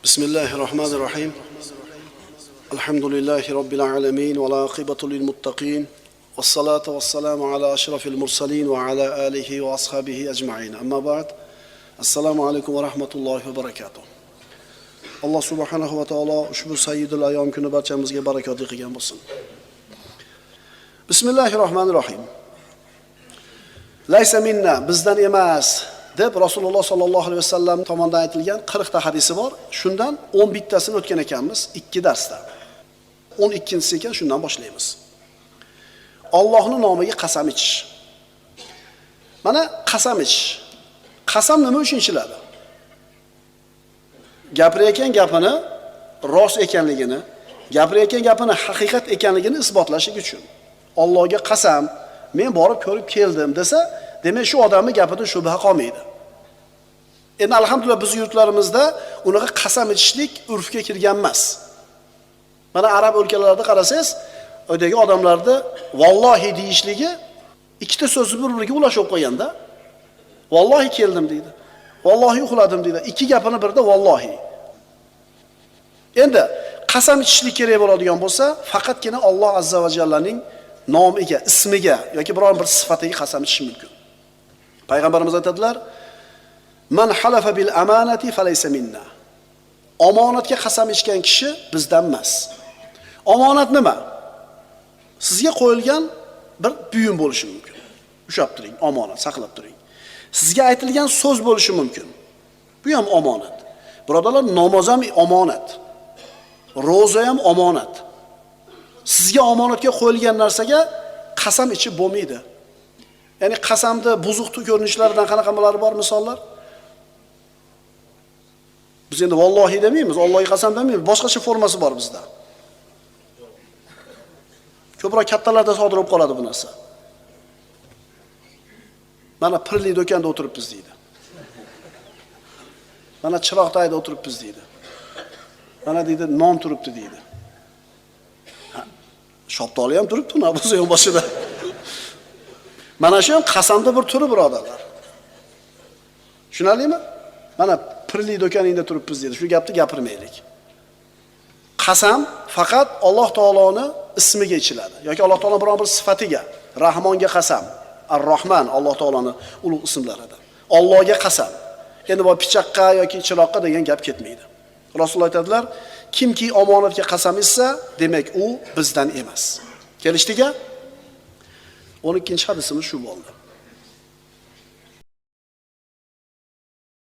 بسم الله الرحمن الرحيم. الحمد لله رب العالمين والعاقبة للمتقين والصلاة والسلام على أشرف المرسلين وعلى آله وأصحابه أجمعين. أما بعد، السلام عليكم ورحمة الله وبركاته. Alloh subhanahu va taolo ushbu sayyidul ayyom kuni barchamizga barakotli qilgan bo'lsin. Bismillahir rohmanir rohim. Laysa minna, bizdan emas deb Rasululloh sallallohu alayhi vasallam tomonidan aytilgan 40 ta hadisi bor. Shundan 11 tasini o'tgan ekanmiz 2 darsda. 12-si ekan, shundan boshlaymiz. Allohning nomiga qasam ichish. Mana qasam ichish. Qasam nima uchun ichiladi? Gapirayotgan gapini rost ekanligini, gapirayotgan gapini haqiqat ekanligini isbotlash uchun. Allohga qasam, men borib ko'rib keldim desa, demak shu odamning gapida shubha qolmaydi. Endi alhamdulillah biz yurtlarimizda unaqa qasam ichishlik urfga kirgan emas. Mana arab o'lkalarida qarasangiz, uydagi odamlarda vallohi deyishligi ikkita so'zni bir-biriga ulashib qo'yganda, vallohi keldim deydi. Vallohi uxladim deydi. Ikki gapini birda vallohi. Endi qasam ichishlik kerak bo'ladigan bo'lsa, faqatgina Alloh azza va jallaning nomiga, ismiga yoki biror bir sifatiga qasam ichish mumkin. Payg'ambarimiz aytadilar: "Man halafa bil amanati falaysa minna." Omonatga qasam ichgan kishi bizdan emas. Omonat nima? Sizga qo'yilgan bir buyum bo'lishi mumkin. Ushlab turing, omonat, saqlab turing. Sizga aytilgan so'z bo'lishi mumkin. Bu ham omonat. Birodarlar, namoz ham omonat. Ro'za ham omonat. Sizga omonatga qo'yilgan narsaga qasam ichib bo'lmaydi. Ya'ni qasamni buzuq ko'rinishlaridan qanaqalar bor misollar? Biz endi vallohi demaymiz, Allohga qasam demaymiz, boshqacha formasi bor bizda. Ko'proq kattalarda sodir bo'lib qoladi bu narsa. Mana pirli do'konda o'tiribmiz deydi. Mana chiroq tagida o'tiribmiz deydi. Mana deydi, non turibdi deydi. Shoptoli ham turibdi, nima bo'lsa ham boshida. Mana shu ham qasamda bir turi, birodarlar. Tushunarlimi? Mana pirli do'koningda turibmiz deydi. Shu gapni gapirmaylik. Qasam faqat Alloh taoloni ismiga ichiladi yoki Alloh taolo biror bir sifatiga. Rahmonga qasam. Ar-Rahman Alloh taoloni ulug' ismlaridir. Allohga qasam. Endi bu pichoqqa yoki chiroqqa degan gap ketmaydi. Rasululloh aytadilar, kimki omonatga qasam ichsa, demak u bizdan emas. Kelishdika? 12-hadisimiz shu bo'ldi.